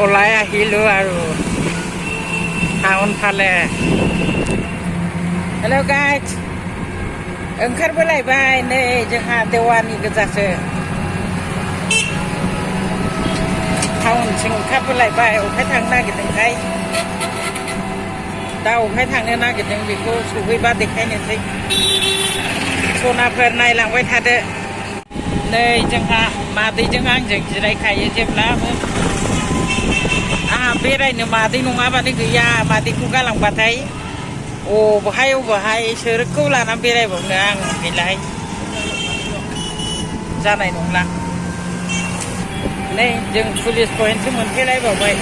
ओलाय আহিলো আৰু टाउन फाले हेल' गाइस ओंखारबोलायबाय नै जोंहा देवानि गोजासो टाउनसिम ओंखारबोलायबाय अबेहाय थांनो नागिरदोंथाय दा अबेहाय थांनो नागिरदों बेखौ सौहैबा देखायनोसै सनाफोर नायलांबाय थादो नै जोंहा मादैजों आंजों जिरायखायो जेब्लाबो आंहा बेरायनो मादै नङाबानो गैया मादैखौ गालांबाथाय अबेहाय सोरखौ लानानै बेरायबावनो आं बेलाय जानाय नंला नै जों पुलिस पइन्टसो मोनफैलायबावबाय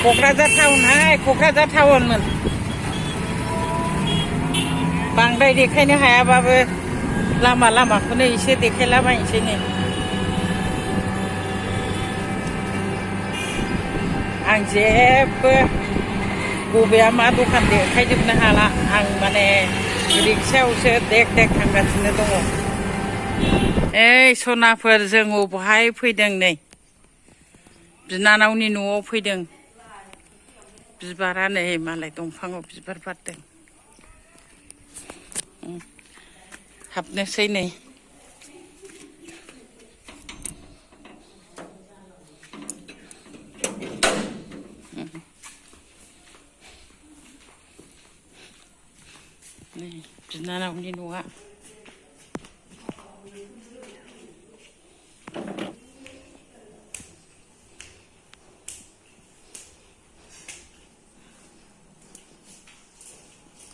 क'क्राझार टाउनहाय क'क्राझार टाउनमोन बांद्राय देखायनो हायाबाबो लामाखौनो एसे देखायलाबायनोसै नै आं जेबो बबेया मा दखान देखायजोबनो हाला आं माने रिक्सायावसो देक थांगासिनो दङ ओइ सनाफोर जों अबेहाय फैदों नै बिनानावनि न'आव फैदों बिबारा नै मालाय दंफाङाव बिबार बारदों हाबनोसै नै बिनानावनि न'आ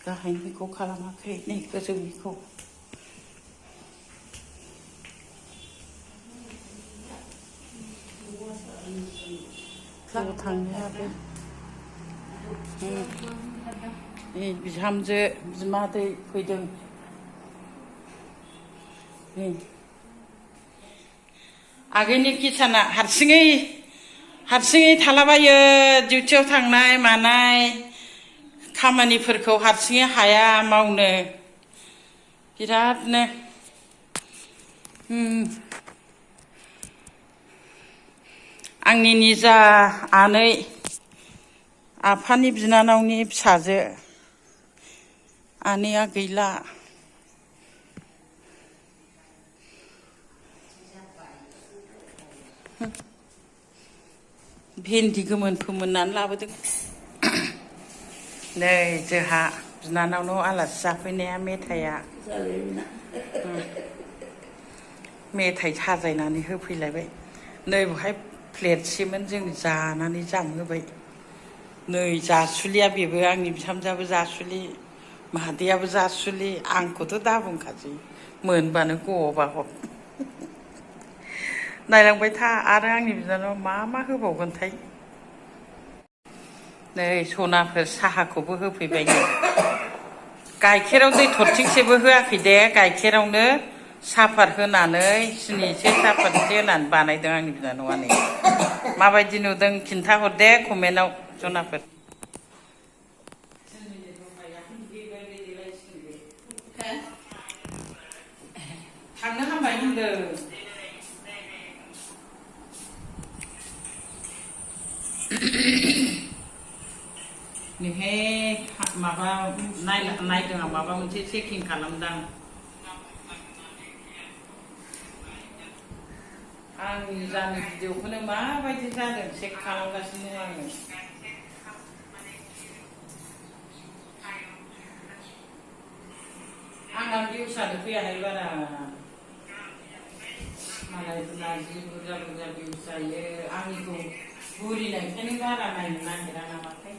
गाहायनिखौ खालामाखै नै गोजौनिखौ थांनायाबो बिहामजो बिमादै फैदों आगैनि किसाना हारसिङै थालाबायो डिउटियाव थांनाय मानाय खामानिफोरखौ हारसिङै हाया मावनो बिरादनो आंनि निजा आनै आफानि बिनानावनि फिसाजो आनैया गैला भेन्दि गोमोन फोमोननानै लाबोदों नै जोंहा बिनानावनाव आलासि जाफैनाया मेथाइ साजायनानै होफैलायबाय नै बेहाय प्लेटसेमोन जों जानानै जामहोबाय नै जासुलिया बेबो आंनि बिहामजोआबो जासुलि मादैयाबो जासुलि आंखौथ' दा बुंखासै मोनबानो गबा हर नायलांबाय था आरो आंनि बिनानाव मा होबावगोनथाय नै सनाफोर साहाखौबो होफैबाय नै गाइखेराव दै थरथिंसेबो होआखै दे गाइखेरावनो साहापात होनानै सिनि एसे साहापात एसे होनानै बानायदों आंनि बिनानावा नै माबायदि नुदों खिन्थाहर दे कमेन्टआव सनाफोर थांनो हामबाय होनदों नैहाय माबा नायदों आं माबा मोनसे चेकिं खालामदां आंनि जानि भिडिअखौनो माबायदि जादों चेक खालामगासिनो आङो आंना भिउसआनो फैयाहाय बारा मालायफोरना जि बुरजा भिउस जायो आंनिखौ बुरिनायखायनो बारा नायनो नागिरा नामाथाय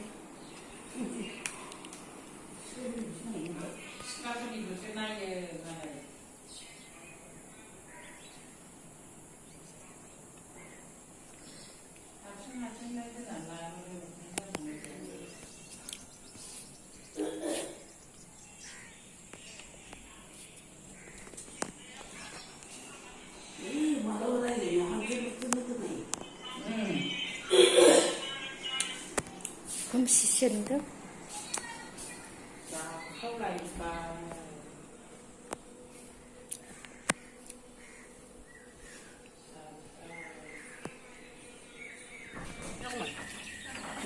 सिख्लाफोरनिखौसो नायो नालाय हारसिंनो दोननानै खोमसिसोन्दों जाखावलायबाय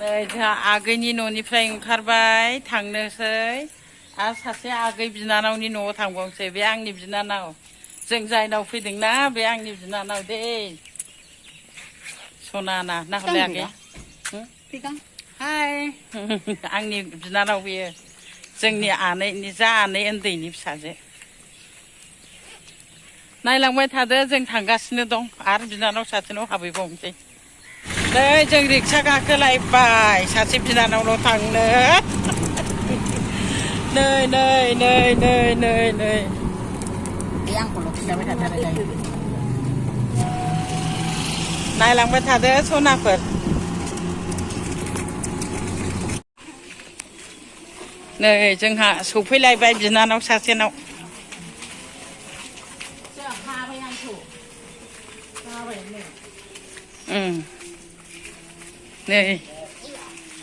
नै जोंहा आगैनि न'निफ्राय ओंखारबाय थांनोसै आरो सासे आगै बिनानावनि न'आव थांबावनोसै बे आंनि बिनानाव जों जायनाव फैदोंना बे आंनि बिनानाव दे सनाना ना हले आगै हाय आंनि बिनानाव बेयो जोंनि आनैनि जा आनै उन्दैनि फिसाजो नायलांबाय थादो जों थांगासिनो दं आरो बिनानाव सासेनाव हाबहैबावनोसै नै जों रिक्सा गाखोलायबाय सासे बिनानावनाव थांनो नै नै नै नै नै नै बे आंखौल' खिन्थाबाय थाथारो नायलांबाय थादो सनाफोर नै जोंहा सौफैलायबाय बिनानाव सासेनाव नै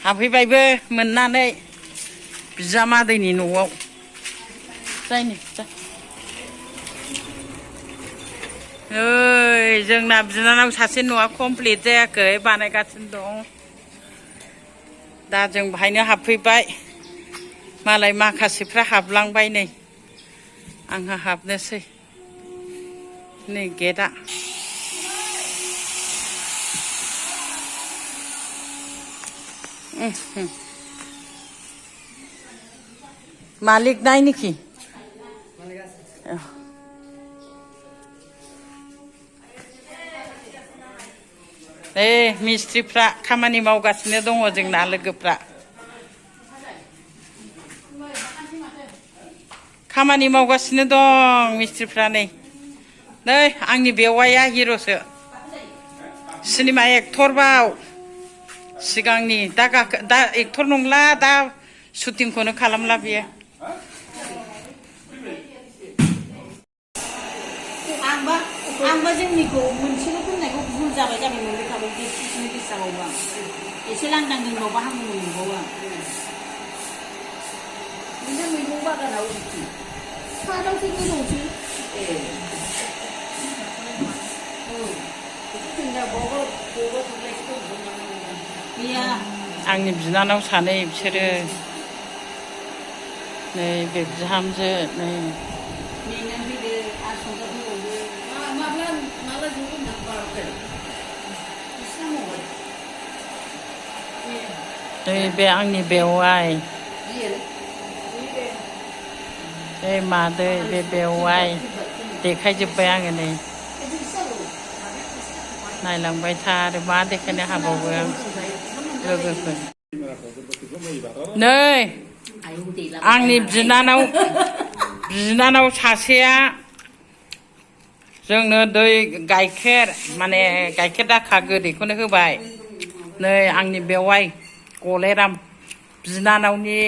हाबफैबायबो मोननानै बिजामादैनि न'आव जायनि ओइ जोंना बिनानाव सासे न'आ कमप्लिट जायाखै बानायगासिनो दं दा जों बाहायनो हाबफैबाय मालाय माखासेफ्रा हाबलांबाय नै आंहा हाबनोसै नै गेटआ मालिक नाय नेखि मिस्ट्रिफ्रा खामानि मावगासिनो दङ जोंना लोगोफ्रा खामानि मावगासिनो दं मिस्ट्रिफ्रा नै आंनि बेवाइया हिर'सो सिनेमा एक्टर बाव सिगांनि दा एक्टर नंला दा शुटिंखौनो खालामला बियो आंबा जोंनिखौ मोनसेल' दोननायखौ भुल जाबाय मोनबाय थाबाय बिसिनि गोसोआवबो आं एसे लांदां दोनबावबा हामगौ मोनबावो आं बिदिनो मैगं बागानाव सादावसो गोजौसो आंनि बिनानाव सानै बिसोरो नै बे बिहामजो नै बे आंनि बेवाइ मादै बे बेवाइ देखायजोब्बाय आङो नै नायलांबाय था आरो मा देखायनो हाबावो आं लोगोफोर नै आंनि बिनानाव सासेया जोंनो दै गाइखेर माने गाइखेर दाखा गोदैखौनो होबाय नै आंनि बेवाइ गलेराम बिनानावनि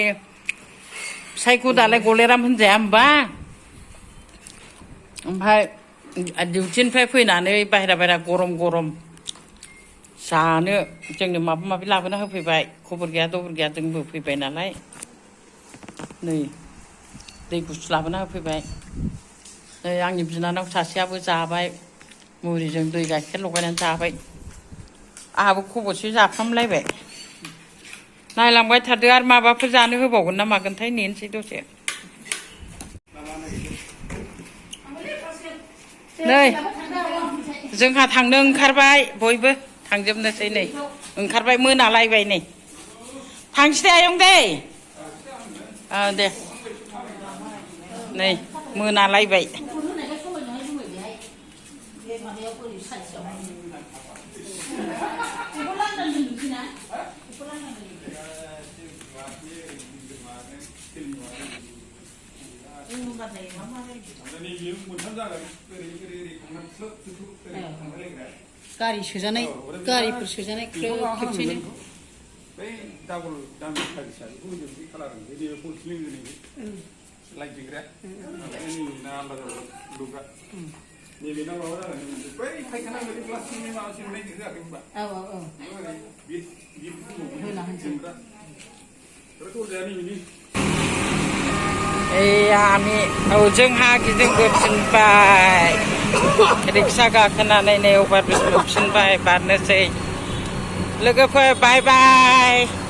फिसायखौ दालाय गलेराम होनजाया होमबा ओमफ्राय डिउटिनिफ्राय फैनानै बाहेरा गरम जानो जोंनो माबा माबि लाबोना होफैबाय खबर गैया दबर गैया जोंबो फैबाय नालाय नै दै गुसु लाबोना होफैबाय नै आंनि बिनानाव सासेयाबो जाबाय मुरिजों दै गाइखेर लगायनानै जाबाय आंहाबो खबरसे जाफ्रामलायबाय नायलांबाय थादो आरो माबाफोर जानो होबावगोन ना मागोनथाय नेनोसै दसे नै जोंहा थांनो ओंखारबाय बयबो थांजोबनोसै नै ओंखारबाय मोनालायबाय नै थांसै दे आयं दे दे नै मोनालायबाय गारिफोर सोजानाय खेबसेनो बै डाबल दामि साइजआ बेखौ होजोबसै कालारनि नैबे फुल स्लिम लाइट जोंग्राया ना आलादा जाबाय लुग्रा नैबे ना माबा जागोन बै फायखाना बायदि प्लास्टिकनि माबा सोंनाय होआखै होनबा जोंहा गिदिंबोफिनबाय रिक्सा गाखोनानै नै अभारब्रिज मोनफिनबाय बारनोसै लोगोफोर बाय बाय